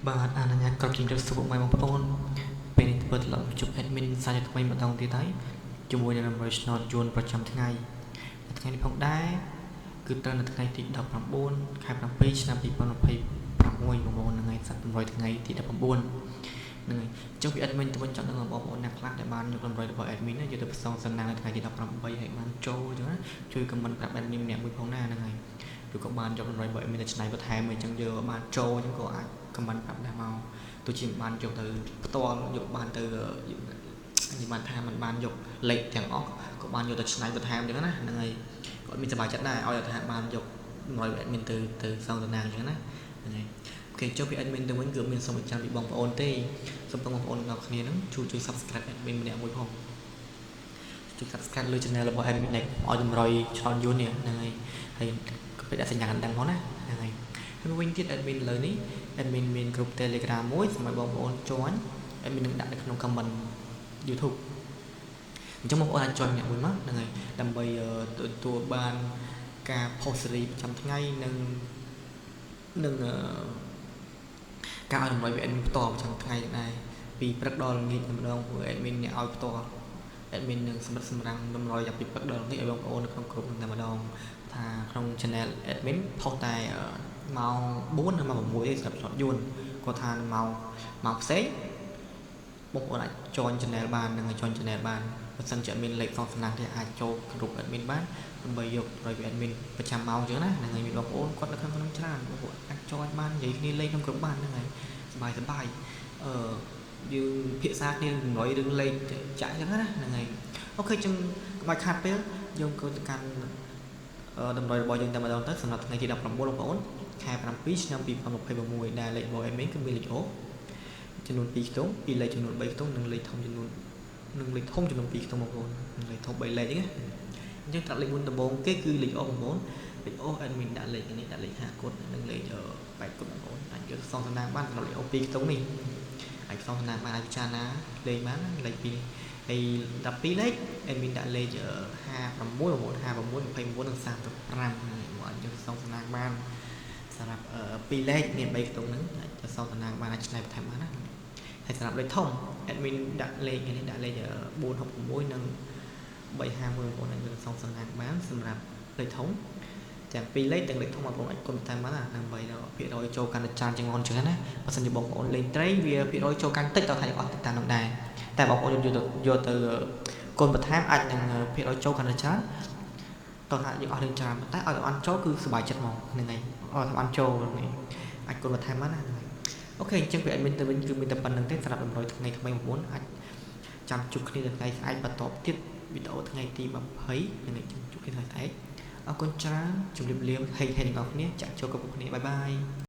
បាទអនុញ្ញាតគ្រប់ជំរាបសួរពុកម៉ែបងប្អូនពេលនេះធ្វើត្រឡប់មកជួប admin សាជាថ្មីម្ដងទៀតហើយជាមួយនឹងតម្រុយឆ្នោតយួនប្រចាំថ្ងៃថ្ងៃនេះផងដែរគឺត្រូវនៅថ្ងៃទី19ខែ7ឆ្នាំ2026បងប្អូនថ្ងៃសប្តាហ៍តម្រុយថ្ងៃទី19ហ្នឹងហើយចុះពី admin ទៅវិញចង់ដឹងបងប្អូនអ្នកខ្លះដែលបានយកតម្រុយរបស់ admin យកទៅផ្សងសំណាងនៅថ្ងៃទី18ហើយបានចូលអញ្ចឹងណាជួយ comment ប្រាប់ admin ម្នាក់មួយផងណាហ្នឹងហើយឬក៏បានយកតម្រុយរបស់ admin ទៅច្នៃបន្ថែមអញ្ចឹងយកបានចូលអញ្ចឹងក៏អាច comment ប្រាប់ដែរមកទោះជាមិនបានយកទៅផ្ទាល់យកបានទៅនិយាយបានថាมันបានយកលេខទាំងអស់ក៏បានយកទៅច្នៃបន្ថែមអញ្ចឹងណាហ្នឹងហើយគាត់មានសប្បាយចិត្តដែរឲ្យថាបានយកតម្រុយ admin ទៅសងតំណាងអញ្ចឹងណាហ្នឹងហើយ OK ចុះពី admin ទៅវិញគឺមានសូមចាំពីបងប្អូនទេសូមបងប្អូនទាំងគ្នាហ្នឹងជួយជួយ subscribe admin ម្នាក់មួយផងជួយ subscribe លើ channel របស់ admin នេះឲ្យតម្រុយឆ្នោតយួននេះហ្នឹងហើយហើយកុំភ្លេចដាក់សញ្ញាកណ្ដឹងផងណាហ្នឹងហើយហើយមួយវិញទៀត admin លើនេះ admin មានក្រុម Telegram មួយសម្រាប់បងប្អូន join admin នឹងដាក់នៅក្នុង comment YouTube អញ្ចឹងបងប្អូនអាច join ម្នាក់មួយមកហ្នឹងហើយដើម្បីទទួលបានការ post series ប្រចាំថ្ងៃនិងការឲ្យតម្លៃ admin ផ្ទាល់ប្រចាំថ្ងៃដែរពីព្រឹកដល់ល្ងាចម្ដងព្រោះ admin អ្នកឲ្យផ្ទាល់ admin នឹងសម្រិតសម្រាំងតម្រុយពីព្រឹកដល់ល្ងាចឲ្យបងប្អូននៅក្នុងក្រុមតែម្ដងថាក្នុង channel admin post តែម៉ោង4និងម៉ោង6ទេសម្រាប់ឆ្នោតយួនគាត់ថាម៉ោងផ្សេងបងប្អូនអាច join channel បាននិង join channel បានបើសិនជាអត់មានលេខសងសំណាងទេអាចចូលក្រុម admin បានដើម្បីយករយពី admin ប្រចាំម៉ោងអញ្ចឹងណាហ្នឹងហើយមានបងប្អូនគាត់នៅក្នុងក្នុងច្រើនបងប្អូនអាច join បាននិយាយគ្នាលេងក្នុងក្រុមបានហ្នឹងហើយសប្បាយសប្បាយអឺយើងភាសាគ្នាតម្រុយរឿងលេខចាក់អញ្ចឹងណាហ្នឹងហើយ OK ចឹងកុំឲ្យខាតពេលយើងក៏ទៅកាន់តម្រុយរបស់យើងតែម្ដងទៅសម្រាប់ថ្ងៃទី19បងប្អូនខែ7ឆ្នាំ2026ដែលលេខរបស់ admin គឺមានលេខអូចំនួន2ខ្ទង់ពីលេខចំនួន3ខ្ទង់និងលេខធំចំនួននិងលេខធំចំនួន2ខ្ទង់បងប្អូនលេខធំ3លេខហ្នឹងណាអញ្ចឹងត្រាប់លេខមុនដំបូងគេគឺលេខអូបងប្អូនលេខអូ admin ដាក់លេខនេះដាក់លេខ5គុណនិងលេខ8គុណបងប្អូនអាចយកសងសំណាងបានសម្រាប់លេខអូ2ខ្ទង់នេះអាចសងសំណាងបានអាចពិចារណាលេខបានលេខ2ហើយ12លេខ admin ដាក់លេខ56បងប្អូន56 29និង35ហ្នឹងបងអាចយកសងសំណាងបានសម្រាប់2លេខមាន3ខ្ទង់ហ្នឹងអាចសងសំណាងបានអាចឆ្នៃបន្ថែមបានណាហើយសម្រាប់លេខធំ admin ដាក់លេខនេះដាក់លេខ466និង351បងប្អូនអាចយកសងសំណាងបានសម្រាប់លេខធំទាំងពីរលេខទាំងលេខធំបងប្អូនអាចគុណបន្ថែមបានណាដើម្បីដល់ភាគរយចូលកាន់តែច្រើនជាងមុនចឹងណាបើសិនជាបងប្អូនលេងត្រីវាភាគរយចូលកាន់តិចដល់ថាអស់តាមនោះដែរតែបងប្អូនយកទៅគុណបន្ថែមអាចនឹងភាគរយចូលកាន់តែច្រើនតោះថាយើងអស់រឿងច្រើនតែឲ្យតែអន់ចូលគឺសប្បាយចិត្តហ្មងហ្នឹងហើយឲ្យតែអន់ចូលហ្នឹងអាចគុណបន្ថែមបានណាហ្នឹងហើយ OK អញ្ចឹងពី admin ទៅវិញគឺមានតែប៉ុណ្្នឹងទេសម្រាប់តម្រុយថ្ងៃថ្មីបងប្អូនអាចចាំជួបគ្នានៅថ្ងៃស្អែកបន្តទៀតវីដេអូថ្ងៃទី20ហ្នឹងហើយជួបគ្នាថ្ងៃស្អែកអរគុណច្រើនជម្រាបលាហេហេទាំងអស់គ្នាចាក់ចូលគ្រប់គ្នាbye bye.